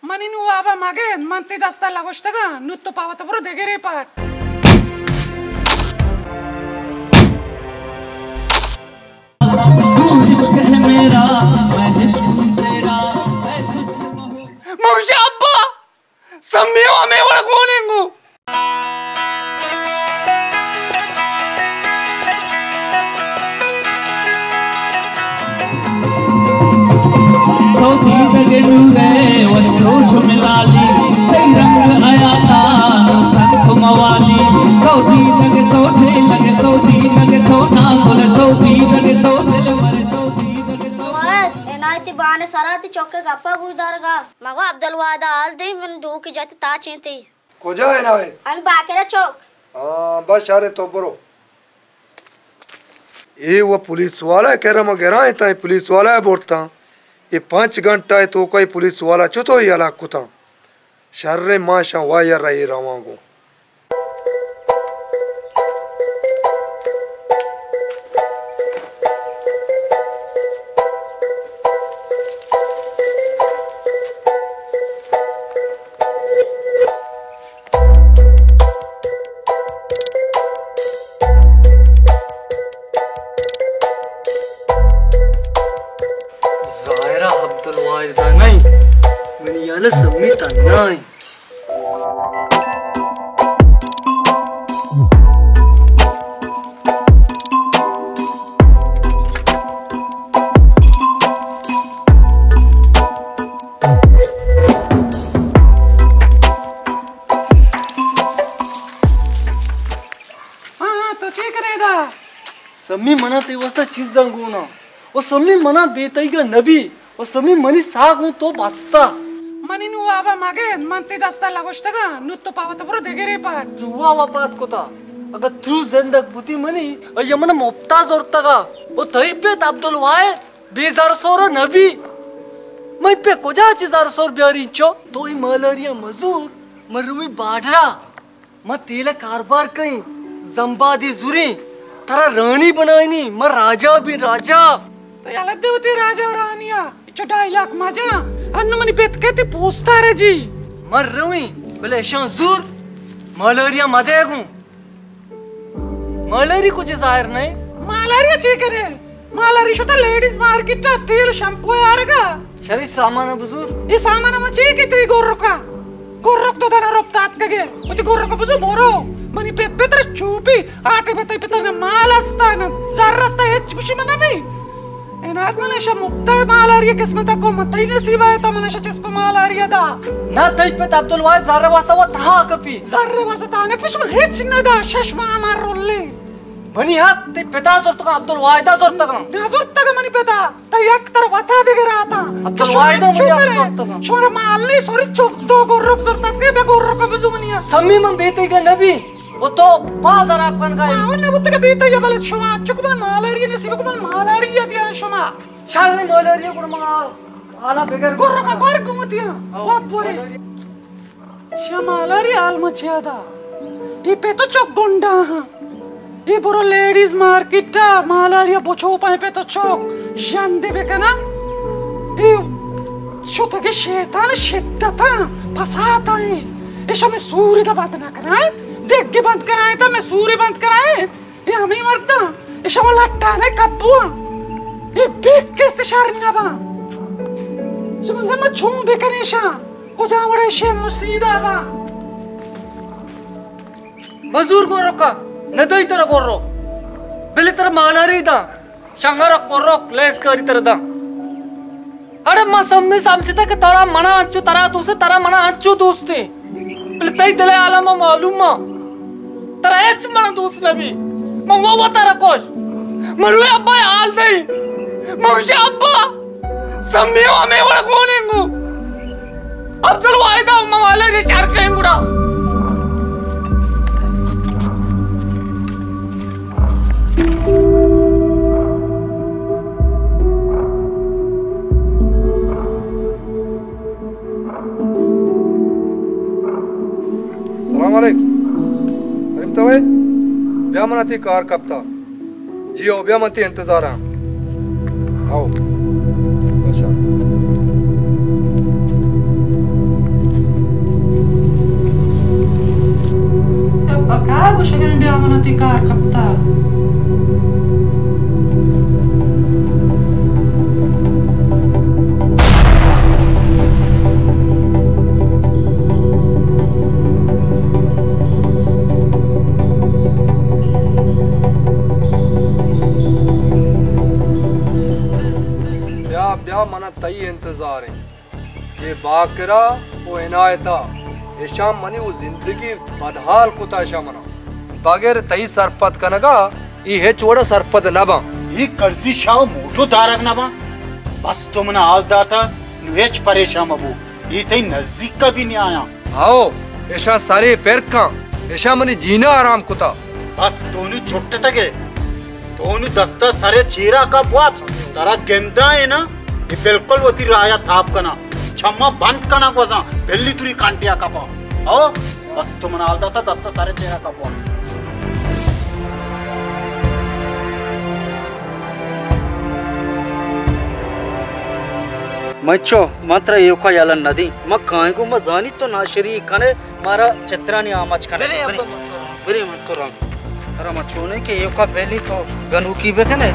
منی نوں واب ءَ مگند، من تئی دست ءَ لگوشتگاں، نوں تو پہ وت برو دگرے پٹ۔ من گوشاں ابا، سمی ءَ ہمے وڑ گون انگو۔ تو دیدگ نور ءِ وش جوش ملالی، تئی رنگ حیاتا نوں تنک موالی۔ تو دیدگ تو ٹھیلگ، تو دیدگ تو ناگل، تو دیدگ تو دلبر، تو دیدگ تو۔ واحد، عنایت بان سرا تی چوک ءِ گپا گوش دارگا۔ مگو عبدالواحد ءَ حال دے، من دوکی جت تاچیں تی۔ کجا عنایت؟ ہمے باکرا چوک۔ ہاں، بس شر، تو برو۔ اے و پولیس والا کرا ما گرائیں تاں، پولیس والا برتاں۔ اے پنچ گھنٹہ ءِ توکا اے پولیس والا چتو ہلاک کتاں۔ شر، ما شاں وا یا رہی رواں گوں۔ ظاہرا عبدالواحد ءَ نئیں، منی ہیال ءَ سمی تہنا ایں۔ ہاں، ہاں، تو چے کنے دا؟ سمی، منا تئی واسطہ چیزاں گونا۔ او سمی، منا بے تئیگا نبی۔ او سمی، منی ساہ گوں تو بستا۔ منی نوں وابا مگند، من تئی دستا لگوشتگاں، نوں تو پہ وت برو دگرے پٹ۔ تروا وپات کتا۔ اگاں ترو زندگ بوتی منی، ایا من مپتا زرتگا۔ او تئی پت عبدالواحد بے زر سور نبی۔ من پہ کجا چہ زر سور بیاری چو؟ تو ای مالاریا مزور، من روی بارڈرا۔ ما تیل ء کاربار کئیں، زمبادے زوریں، ترا رانی بنائینی، ما راجا بیں، راجا۔ تو یلہ دے وتی راجا و رانیا، چو ڈائیلاگ مجا۔ انو منی پت کئے تی پوستا رجی۔ ما رویں، بلے اشاں زور، مالاریا مدے گوں۔ مالاری کجے ظاہر نئے؟ مالاریا چے کرے؟ مالاری شتا لیڈیز مارکیٹ ء تیل شمپو آرگا۔ شری سامان بزور۔ اے سامان ما چے کہ تئی گورکا؟ گورک تو دنا رپتاتکگے۔ وتی گورک بزو برو۔ منی پت پتر چوپی۔ آٹے پتر پتر نہ مال استا نہ زر استا ہچ کشی منا نہیں۔ انات من اشا مپتا مالاری قسمت کو من تئی نصیب آئے تا من اشا چسپ مالاری دا۔ نہ تئی پت عبدالواحد زر واسطہ و تہا کپی۔ زر واسطہ تہا نہ کپی شما ہچ نہ دا شش ماہ ہمار رولے۔ منی حق تئی پتا زرتگاں، عبدالواحدا زرتگاں۔ نہ زرتگاں منی پتا، تئی حق تر وتا بگر آتاں۔ عبدالواحدا منی حق زرتگاں۔ شمارا مال نہیں سوری چوک تو گورک زرتت کے بے گورک بزو منی حق۔ سمی من بیتیگا نبی، و تو پا زراب کن گئے۔ آون نہ بوتگا بیتیگا بلد شما، چک من مالاری نصیب کو من مالاری دیا شما۔ شال نہیں مالاری گڑ ما حالا بگر گورک بر گمتیاں۔ ہاں، واہ پوری۔ مالاری۔ شا مالاری حال مچیا دا۔ اے پہ تو چک گنڈا ہاں۔ اے برو لیڈیز مارکیٹ ء مالاری بچو پہ پہ تو چک ژندے بکنا۔ اے شتگے شیطان شدت ء پسات ء۔ اے شمے سوری دا بند نہ کنائے۔ دگے بند کنائے تا میں سوری بند کنائے۔ اے ہمے مرداں، اے شما لٹانے کپواں۔ اے بیک کس شر نباں۔ شما زن ما چون بکنیں شاں؟ کجا وڑے شے مسیدہ باں؟ مزور گورکا، ندائی ترا گورو۔ بلے ترا مالاری داں۔ شنگرک گورک، لیس کاری ترا داں۔ اڑے ما سمی سمجھتا کہ ترا منا انچو ترا دوست، ترا منا انچو دوستے۔ بلے تئی دل عالم معلوم ما۔ ترا ہچ منا دوست نبی۔ من وہ وہ ترا کوش۔ من روی ابا حال دئی۔ من گوشی ابا، سمی و ہمیں وڑ گونیں گو۔ عبدالواحد ء موالا نے شر کہیں گڑا۔ سلام علیکم۔ کریم تو بیا، من تی کار کپتا۔ جی او، بیا من تی انتظار ہاں۔ آؤ۔ اچھا۔ شگن بیا، من تی کار کپتا۔ بیا، بیا، من تئی انتظار ایں۔ اے باقرا و عنایتا، اشاں منی و زندگی بدحال کتا اشاں منا۔ بغیر تئی سرپد کنگا اے ہچ وڑا سرپد نہ باں۔ اے کرزی شاہ موٹو دارگ نہ باں۔ بس تو منا حال داتا، نو ہچ پریشان مبو۔ اے تئی نزیکا بھی نیایاں۔ ہئو، اشاں سرے پر کن، اشاں منی جینا آرام کتا۔ بس تو نو چٹتگے، تو نو دستا سرے چیرا کپ واپس۔ ترا گنداں اے نا، اے بالکل وتی رایا تاب کناں، چماں بند کناں گوزاں، بلی توری کنٹیا کپاں۔ ہئو، بس تو منا حال داتا، دستا سرے چیرا کپ واپس۔ منچو، من ترا ایوکا یلہ ندیں۔ من کائیں گوں، من زانی تو ناشری کنے، مارا چترانی آماچ کنے۔ برے، برے۔ ابا، من تو برے، من تو رم۔ ترا من چونے کہ ایوکا بیلی تو گنوکی بکنے۔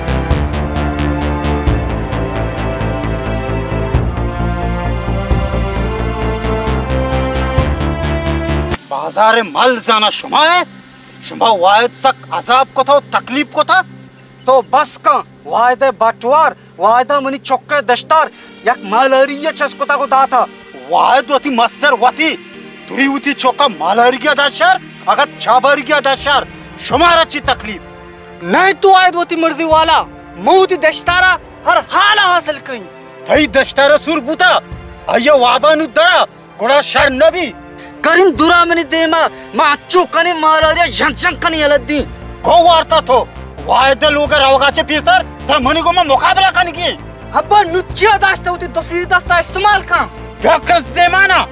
بازار مل زانا شما ہے؟ شما واحد سک عذاب کتا و تکلیف کتا؟ تو بس کن، واحد بٹوار، واحد منی چکے دشتار یک مالاری چست کتا کو داتا۔ واحد وتی مستر وتی، توری وتی چکا مالاری گیا دشتار، اگر چاباری گیا دشتار، شمارا چی تکلیف؟ نہیں تو واحد وتی مرضی والا، مو وتی دشتارا ہر حال حاصل کئیں۔ تئی دشتارا سور بوتا، آیا وابانو درا، گڑا شر نہ بی۔ کریم دورا منی دیما، ما اچو کنے مالاریا جنگ جنگ کنے یلدی۔ کو وارتا تو؟ واحد لوگ روگا چے پیسر، ترا منی گوما مقابلہ کنگی۔ ابا نچیا داشتا ہوتی دوسری دستا استعمال کن۔ بیا کس دیمانا۔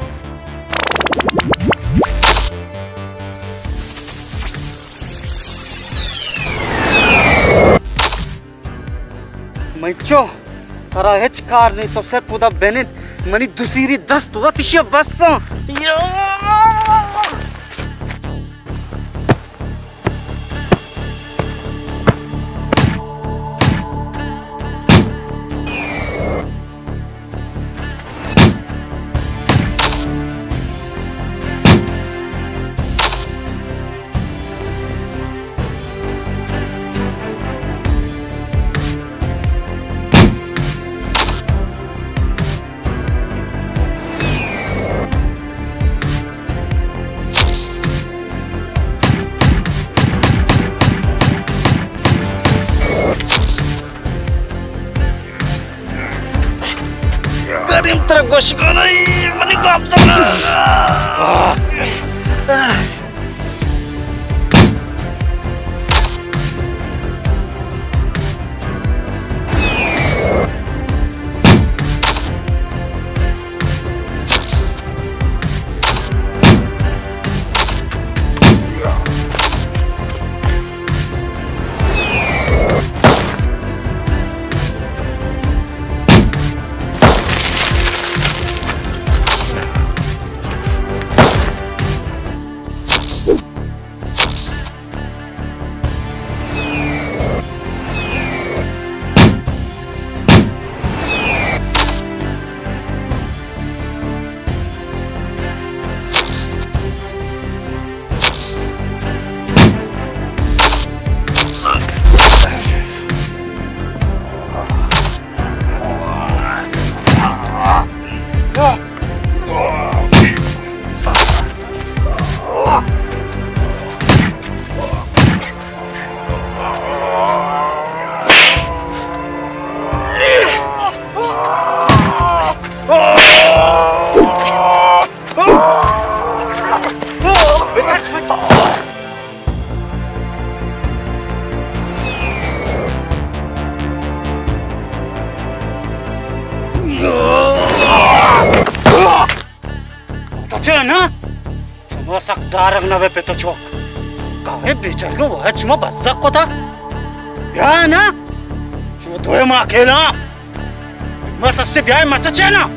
منچو، ترا ہچ کار نہیں، تو صرف ادا بنند، منی دوسری دست وت اشیا بساں۔ کریم ترا گوش کنئی، منی گپ زن۔ تو چے نا؟ شما سک دارگ نہ بے پت و چک۔ کاوے بیچارگا واحد شما بزگ کتا۔ بیا نا۔ شما دوئے ما اکیلا۔ مت استے بیائے مت چے نا۔